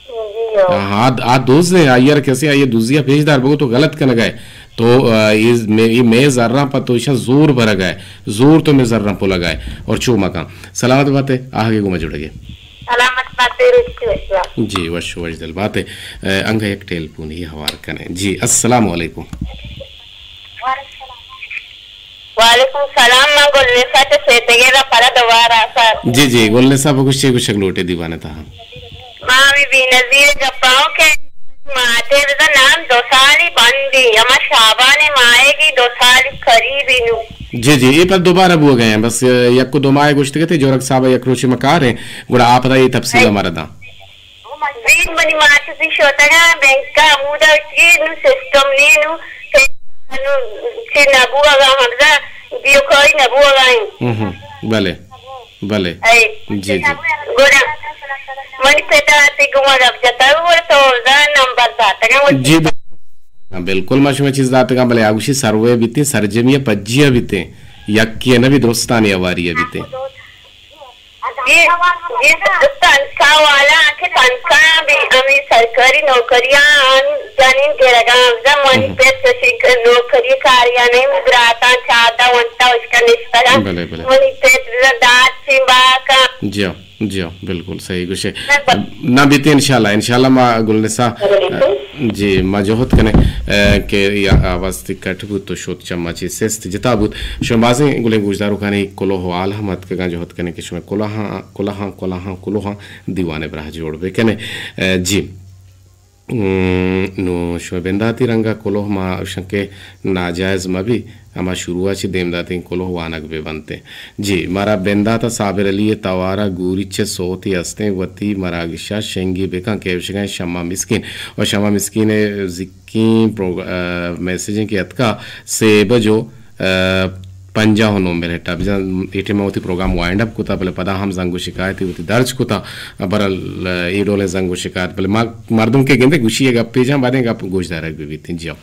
جی ہو۔ ہاں، آ، آ دوز نے، آئی ار کسی آئی دوزیا پیش دار بگو تو غلط کنگا ہے۔ تو، آ، یہ مے، یہ مے زراں پہ تو ایشاں زور برگا ہے۔ زور تو مے زراں پلگا ہے۔ اور چو مکان۔ سلامت باتے، آہگے گوما جڑگے۔ سلامت باتے، روچ وشوا۔ جی، وش وش دل باتے۔ اے، انگا یک ٹیلیفون ہی ہوار کنے۔ جی، السلام علیکم۔ وعلیکم سلام، من گل نسا چہ سیتگے را پدا دوبارہ سر۔ جی، جی، گل نسا بگوش چے گوشگ لوٹے دیوانے تہا۔ ما ہمے بینظیر گپاؤں کہ ماتے بزن نام دو سالی بندی، ہما شابان ماہے گی دو سالی قریبی نو۔ جی، جی، اے پد دوبارہ بوگ ء انت۔ بس، ء، یک و دو ماہ گوشتگ ات، جورگ صاحب ء یک روچے ما کار ایں، گڑا آ پدا اے تفصیل ء ما رداں۔ بید منی مات سی شوتگاں بینک ء، ہمودا چی نو سسٹم نی نو، نو چی نہ بوگا، ہمزا دیوکائی نہ بوگا انت۔ ہم، ہم، بلے۔ بلے۔ اے۔ جی، جی۔ گڑا منی پت ء تئی گوما گپ جتگ، گڑا تو زان نمبر داتگ ء وتی۔ جی، بل-، ہاں، بالکل، ما شمئے چیز داتگاں، بلے آ گوشی سروے بیتیں، سرجمی ء پجی ء بیتیں، یکے ء نہ بی، درستانی ہواری ء بیتیں۔ جی، جی، تنخواہ والا کہ تنخواہ بھی ہمیں سرکاری نوکریاں جنین گرگاں، زمانی ہم۔ پت نوکری کاریا نہیں، براتاں چاردہ ونتا اشکا نشتگاں۔ بلے، بلے۔ منی پت دار چین باکاں۔ جی ہاں۔ جی ہاں، بالکل صحیح گوشے۔ نہ بیت انشاءاللہ، انشاءاللہ ما گلنسا، جی، ما جہد کنے، ء، کہ یا آواز تی کٹ بوت تو شوت چما چی سست جتا بوت۔ شما بازیں گلیں گوشداروکانی کلوہ و حال ہم اتکگاں، جہد کنے کہ شما کلاہاں، کلاہاں، کلاہاں، کلوہاں دیوان براہ جوڑ بکنے۔ ء، جی۔ م، نوں شمئے بنداتی رنگ ء کلوہ ما اشاں کہ ناجائز مہ بی، ہما شروع ء چہ دیم داتیں کلوہ وانگ بہ بنت۔ جی، مارا بندات ء صابر علی ء توار ء گوریچ ء سوتے استیں، وتی مراگش ء شنگی بکن، کیوشگائیں شمع مسکین۔ و شمع مسکین ء زکیں پروگ-، ء، میسجیں کہ اتکا سے بجو ء، پنجاہ و نو منٹ ء بزاں اے ٹائم ء وتی پروگرام وائنڈ اپ کتا، بلے پدا ہم زنگ و شکایت وتی درج کتا، بہرحال، ء، اے ڈولیں زنگ و شکایت، بلے ما مردم کہ گندے گوشی ء گپے جاں، بادیں گپ گوش دارگ بہ بیت۔ جی ہو۔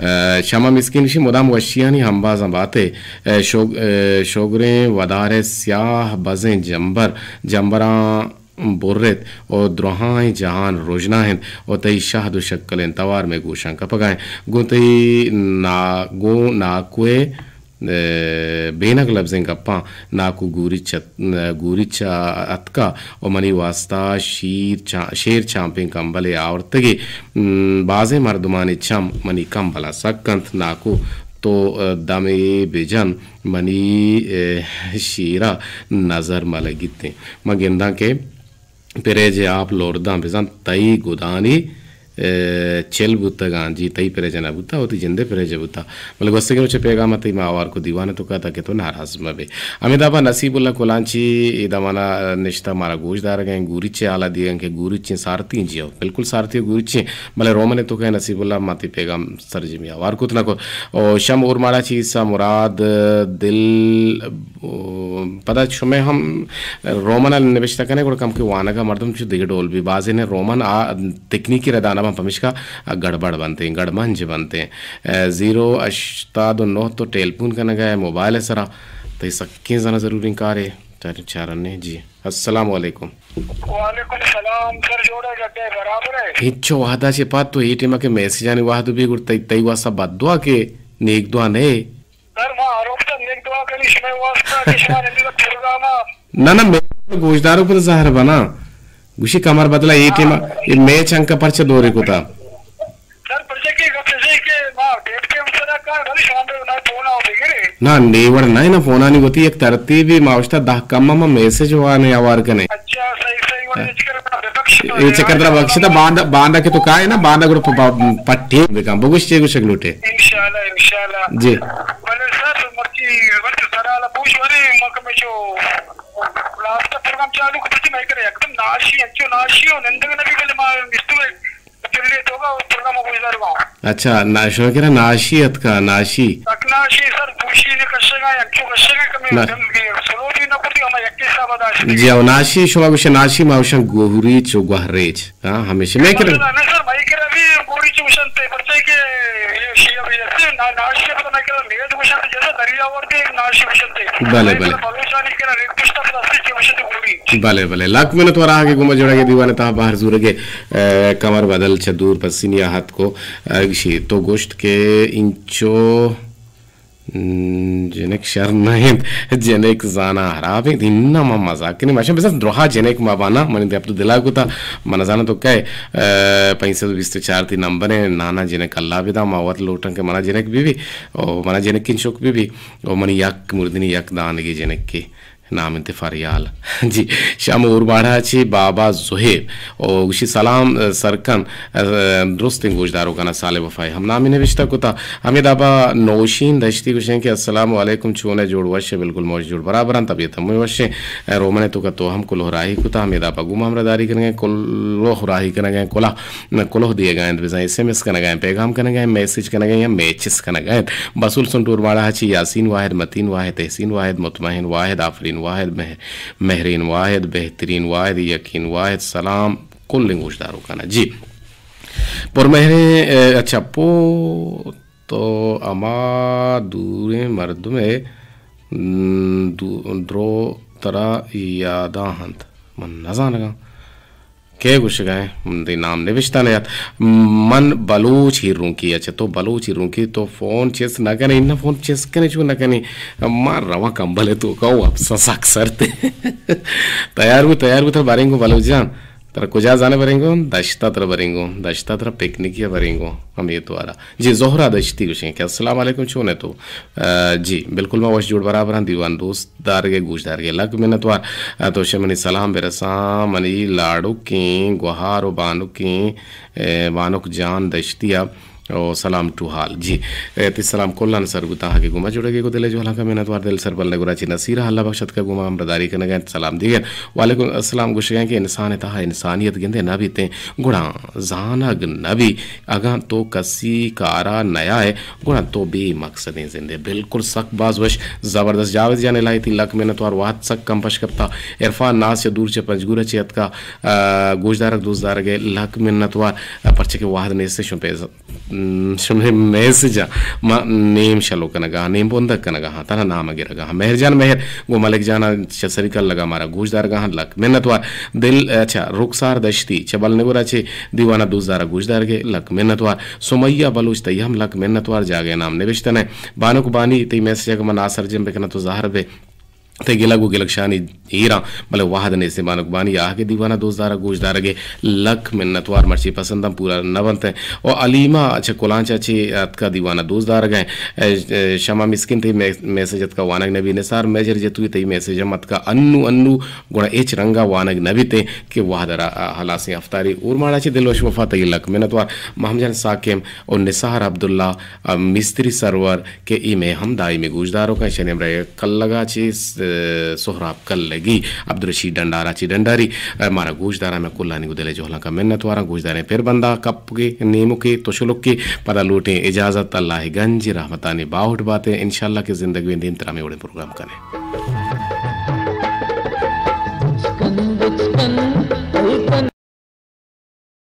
ء، شمع مسکین شی مدام وشیانی ہمبازاں باتے، ء، شوگ-، ء، شوگریں ودار ء سیاہ بزیں جمبر، جمبراں برت و درہائیں جہان رژنا انت و تئی شہد و شکلیں توار مئے گوشاں کپگا انت۔ گوں تئی نا-، گوں ناکوئے، ء، بینگ لبزیں گپاں ناکو گوریچ ات-، گوریچ ء اتکا و منی واستا شیر چا-، شیر چانپیں کمبلے آورتگی۔ م، بازیں مردمانی چم منی کمبل ء سک انت۔ ناکو تو، ء، دمے بجن منی، ء، شیر ء نظر مہ لگیتیں۔ من گنداں کہ پریج ء آپ لورداں، بزاں تئی گدانی، ء، چل بوتگاں، جی تئی پریج ء نہ بوتا، وتی جندے پریج ء بوتا۔ بلے گوستگیں روچ ء پیغام ء تئی ما آوار کو دیوان ء توکا، تاکہ تو ناراض مہ بے۔ ہمے دابا نصیب اللہ کلانچی اے دمانا نشتہ مارا گوش دارگ ء، گوریچ ء حالا دیگ ء کہ گوریچیں سارتی جی ہو، بالکل سارتی گوریچیں، بلے رومن ء توکا نصیب اللہ ما تئی پیغام سرجمی آوار کت نہ کت۔ او شم اورماڑا چی عیسیٰ مراد دل، او پدا شمئے ہم رومن ء نبشتہ کنے، گڑا کم کہ وانگ ء مردم چو دگہ ڈول بی، بازینے رومن آ تکنیکی ردانہ باں، پمیشکا آ گڑبڑ بنتیں، گڑمنج بنتیں۔ ء، زیرو ہشتاد و نو تو ٹیلیفون کنگ ء موبائل ء سرا، تئی سکیں زنا ضروریں کارے، چاریں چارنے۔ جی، السلام علیکم۔ وعلیکم السلام سر، جوڑ ئے، گڈ ئے، برابر ئے؟ ہچو وہدا چہ پد تو اے ٹیم ء کہ میسجانی وہد بی گڑ تئی، تئی واسطہ بد دعا کہ نیک دعا نئے۔ سر، ما ہر وقت نیک دعا کنی شمئے واسطہ کہ شما نندی وقت پروگرام ء۔ نہ، نہ، مئے گوشداروک پدا زہر بنا۔ گوشی کمر بدلا اے ٹیم ء، اے میچ انکا پرچہ دورے کتا۔ سر، پرچہ کہ گپ چیزے کہ ما ٹیپ ٹیپ سرا کار بھلی شما بے نہ پونا بگرے۔ نہ، نی وڑ نہ، نہ پونانی وتی یک ترتیبی ما اوشتا دہ کم ما میسج وانے آوار کنے۔ اچھا، صحیح، صحیح، وڑ اچ کر بنا بے بخش تو اے چکر درا بخش تا باندا، باندا کہ تو کائے نا، باندا گڑا پ-، پ-، پٹی بکن، بگوش چے گوشگ لوٹے۔ انشاءاللہ، انشاءاللہ۔ جی۔ بلے سر، مرچی، مرچی سر حالا پوچ ورے، ما کمے چو لاسٹ پروگرام چالو کو، پرچی مئے کرے یکدم ناشی، انچو ناشی و نندگ نبی، بلے ما نشتو چلی توگا پروگرام گوشدار با۔ اچھا، نا-، شما کرا ناشی اتکا، ناشی۔ تک ناشی سر، پوشی نے کشگا، انچو کشگا کمے نا-، دم سلو بھی نہ کتی، ہما یک حساب داشت۔ جی، او ناشی، شما گوشے ناشی، ما گوشن گوہریچ و گوہریچ۔ ہاں، ہمیشہ مئے کرا۔ نہ، نہ سر، مئے کرا بھی گوری چوشنتے، پرچہ کہ یہ شیعہ بھی جیسے نا-، ناشی پتہ مئے کرا میل گوشنتے، جیسے دریا ورتے ناشی گوشنتے۔ بلے، مئے بلے۔ کرا بلوچانی کرا ریک پشتا پلاسٹک چوشنتے گوری۔ بلے، بلے۔ لک منت وراہ کے گوما جوڑا کے دیوانے تہا بہر زورگے، اے، کمر بدل چہ دور پسینی آہت کو، اے، گشی تو گوشت کہ انچو م، جنک شر نہ انت، جنک زاناں ہراب انت۔ اناں ما مزاک کنیں، ماشاءاللہ، بزاں درہا جنک ما بانا، منی دپ تو دلا کتا، من زاناں تو کئے، ء، پنچ سد و بیست و چار تی نمبر ایں، نانا جنک اللہ بدا، ما وت لوٹاں کہ منا جنک بی بی، او منا جنکیں چک بی بی، او منی یک مردنی یک دانگی جنکے۔ نام انت فریال۔ جی، شام اورماڑہ چی بابا زہیب او گوشی سلام، ء، سرکن، ء، درستیں گوشداروکانا صالح وفائی ہم نامی نوشتہ کتا۔ ہمے دابا نوشین دشتی گوشیں کہ السلام علیکم، چون ئے، جوڑ وش ئے؟ بالکل موش جوڑ برابر انت، طبیعت ہم وش ئے۔ ء، رومن تو کا تو ہم کلوہ راہی کتا، ہمے دابا گوما ہمراہ داری کنگے، کلوہ راہی کنگے، کلا کلوہ دیگا انت، بزاں ایس ایم ایس کنگا انت، پیغام کنگا انت، میسج کنگا انت یا میچز کنگا انت۔ بسول سنٹور ماڑا چی یاسین واحد، متین واحد، تحسین واحد، مطمئن واحد، آفرین واحد، مہ-، مہرین واحد، بہترین واحد، یقین واحد، سلام کلیں گوشداروکانا۔ جی۔ پر مہریں، ء، اچھا، پو تو ہما دوریں مردم ء، م، دو-، درو ترا یاداں انت۔ من نزانگاں۔ کئے گوشگا ئے؟ من تئی نام نبشتہ نیات۔ من بلوچ ہیرونکی، اچھا تو بلوچ ہیرونکی، تو فون چست نہ کنے، نہ فون چست کنے، چون نہ کنے؟ ما رواں کمبل تو کا واپس سک سرتے۔ تیار بو، تیار بو، ترا بریں گوں بلوچ جان۔ ترا کجا زانے بریں گوں؟ دشتا ترا بریں گوں، دشتا ترا پکنکی بریں گوں، ہمے توارا۔ جی، زہرا دشتی گوشیں کہ السلام علیکم، چون ئے تو؟ ء، جی، بالکل ما وش جوڑ برابر آں، دیوان دوست دارگے، گوش دارگے لک منتوار۔ ء، تو شے منی سلام برساں منی لاڑکیں گوہار و بانکیں، ء، بانک جان دشتی ء، او سلام ٹو حال۔ جی، ء، تئی سلام کلان سر بوتاں، ہاکہ گوما جڑگے گو دل جوہلاں کا منتوار، دل سر بل نگورا چی نصیر اللہ بخشت کا گوما ہمراہ داری کنگا انت، سلام دیگا انت۔ وعلیکم السلام گوشگا انت کہ انسان تہا انسانیت گندے نہ بیتیں، گڑا زانگ نہ بی۔ اگاں تو کسی کارا نیائے، گڑا تو بے مقصدیں زندے۔ بالکل سک باز وش، زبردست۔ جاوید جان الہی تئی لک منتوار، وہد سک کم پش کپتا۔ عرفان ناس چہ دور چہ پنجگور چہ اتکا، آ، گوشدارگ دوست دارگے لک منتوار، آ، پرچہ کہ وہد نیست شمے پیز-، م، شمے میسج ما نیم شلو کنگا، نیم بندگ کنگا، ہاں، تنہا نام گرگا، ہاں۔ مہر جان مہر، گو ملک جانا چہ سری کلگا مارا گوشدارگا، ہاں، لک منتوار۔ دل، اچھا، رخسار دشتی چہ بل نگورا چہ دیوانا دوست دارا گوشدارگے لک منتوار۔ سمیہ بلوچ تئی ہم لک منتوار، جاگہ نام نبشتہ نہ۔ بانک بانی تئی میسج اگہ من آسرجم بکناں تو زہر بے۔ تئی گلگ و گلگ شانی ایراں، بلے وہد نیستیں۔ بانک بانی آہگے دیوانا دوست دارا گوشدارگے لک منتوار، مرچی پسنداں پورا نہ بنت۔ و علیمہ چہ کلانچا چہ اتکا دیوانا دوست دارگا۔ اے، اے، شما مسکین تئی می-، میسج اتکا وانگ نبی۔ نثار میجر جتوی تئی میسج ہم اتکا انو انو گڑا ہچ رنگا وانگ نہ بیتیں کہ وہد را، آ، ہلاسیں افطاری۔ اورماڑا چہ دلوش وفا تئی لک منتوار۔ محمد جان ساکم و نثار عبداللہ، آ، مستری سرور کہ اے مئے ہم دائمی گوشداروکاں، شنی ہمراہ کلگا چہ س-، سہراب کلگی، عبدالرشید ڈنڈارا چہ ڈنڈاری، آ، مارا گوشدارا مئے کلانی گو دل جہلاں کا منتواراں۔ گوشداریں پر بندا کپ کے نیمکے تو شلک کے پدا لوٹیں اجازت۔ اللہ گنج رحمتانی باہوٹ باتے۔ انشاءاللہ کہ زندگ بیں دیمترا ہمے وڑیں پروگرام کنیں۔